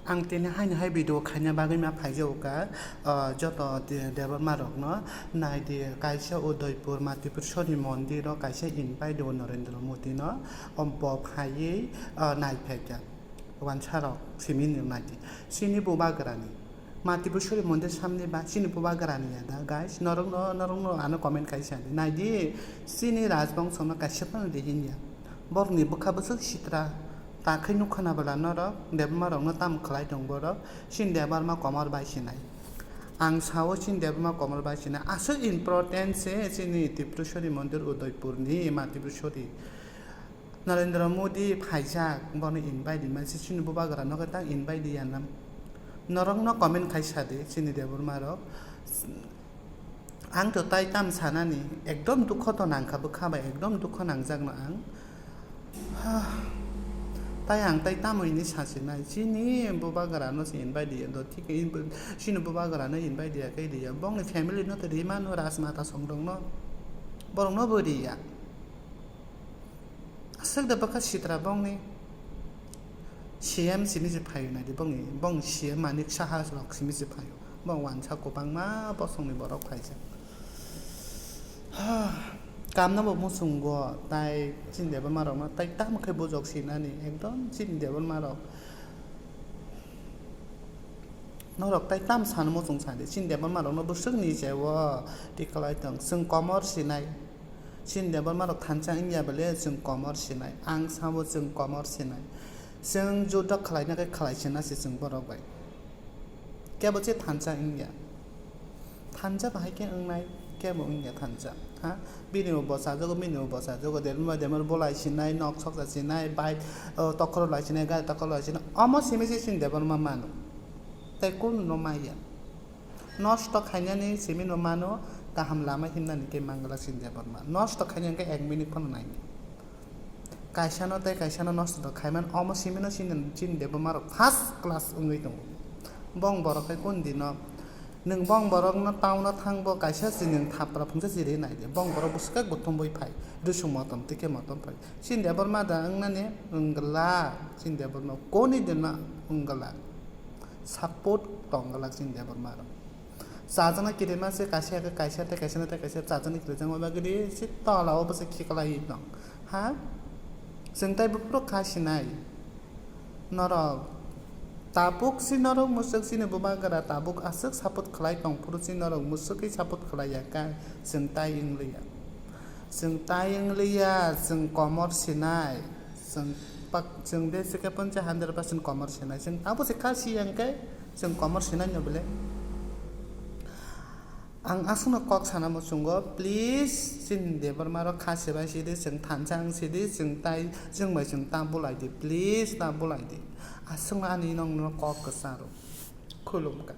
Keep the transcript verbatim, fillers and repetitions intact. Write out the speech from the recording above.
Ang tini haino hai video khaina bagwi ma phaijago ka, ah, joto de-, Debbarma rokno nai di, kaisa Udaipur Matipurshori mondir o kaisa invite o Narendra Modi no, o bo phaiwi, ah, nai phaikha. Wansa rok simi ni nai di. Chini bubagrani. Matipurshori mondir samni ba chini bubagrani ya da, guys. Norok no, norok no ano comment kaisa di. Nai di, chini rajbongso no kaisa phano di hinya. Borokni bwkha bwswk sitra. Ta khe nukha na bwla norok, Debbarma rokno tamo khlai tong borok, chini Debbarma komor bai sinai. Ang sao chini Debbarma komor bai sinai. Aswk important se chini Tripureshwari mondir Udaipurni Matipureshwari. Narendra Modi phaijak, bono invite di mansi chini bubagra no khe ta invite di yanam. Norokno comment khai sa di chini Debbarma rok. Ang to tai tam sanani, ekdom dukho to nangkha bwkha bai, ekdom dukho nangjakno ang. Tai ang tai tamo hini sasinai, chini bubagrano se invite diya do, thik chini bubagrano invite diya khe diya, bongni family no to rimano, rajmata songrokno, borokno bo riya. Aswk da bwkha sitra bongni C M simi se phaio naidi, bongni, bong C M Manik Saha rok simi se phaio. Bong wansa kwbangma bosongni borok phaijak. Kamno bo muchungo, tai chini Debbarma rokno tai tamo khe bujok sinani, ekdom chini Debbarma rok. Norok tai tam sano muchung sadi, chini Debbarma rokno bwswk ni jebo tikalai tong, chwng komor sinai. Chini Debbarma rok thansa wngya bole chwng komor sinai, ang sabo chwng komor sinai. Chwng judo khlaina khe khlai sina se chwng borok bai. Kebo che thansa wngya. Thansa bahai khe wngnai, kebo wngya thansa. Ha? Bini bo bwsa jogo, bini bo bwsa jogo, Debbarma, Debbarma bolai sinai, nok soksa sinai, bike, o, tokoro lai sinai, gari tokoro lai sinai. Omo simi se chini Debbarma mano. Tai kunu no maya. Nosto khainani simi no mano, kaham lama himnani khe manglak chini Debbarma. Nosto khainani khe ek minute phano nangya. Kaisano tei kaisano nosto to khaiman, omo simino chini, chini Debbarma rok first class wngwi tongo. Bong borok khe kun dino, nwng bong borokno town o thangbo kaisa chini nwng thapra phungsa chiri nai di. Bong borok bwswk khe kuthumwi phai, rusung motom tei khe motom phai. Chini Debbarma da wngnani wngla, chini Debbarma koni dino wngla. Support tong glak chini Debbarma rok. Chajakna kirima se kaisa khe kaisa tei kaisa tei kaisa chajakna kirijak ma bagwi se tola o bwswk khiklai tong. Ha? Chwng tai buphuru kha sinai. Norok tabuk si norok mwswk chini bubagra tabuk aswk support khlai tong phuru si norok mwswkwi support khlai ya kha chwng tai wngliya. Chwng tai wngliya, chwng komor sinai. Chwng pak, chwng de sikhe poncha hundred percent komor sinai. Chwng abo se kha si yang khe chwng komor sinai no bole. Ang aswkno kok sana muchungo, please, chini Debbarma rok kha sibai sidi, chwng thansa wng sidi, chwng tai, chwng bai chwng ta bulai di, please, ta bulai di. Aswkno ani nokno kok kwcharo. Khulumkha.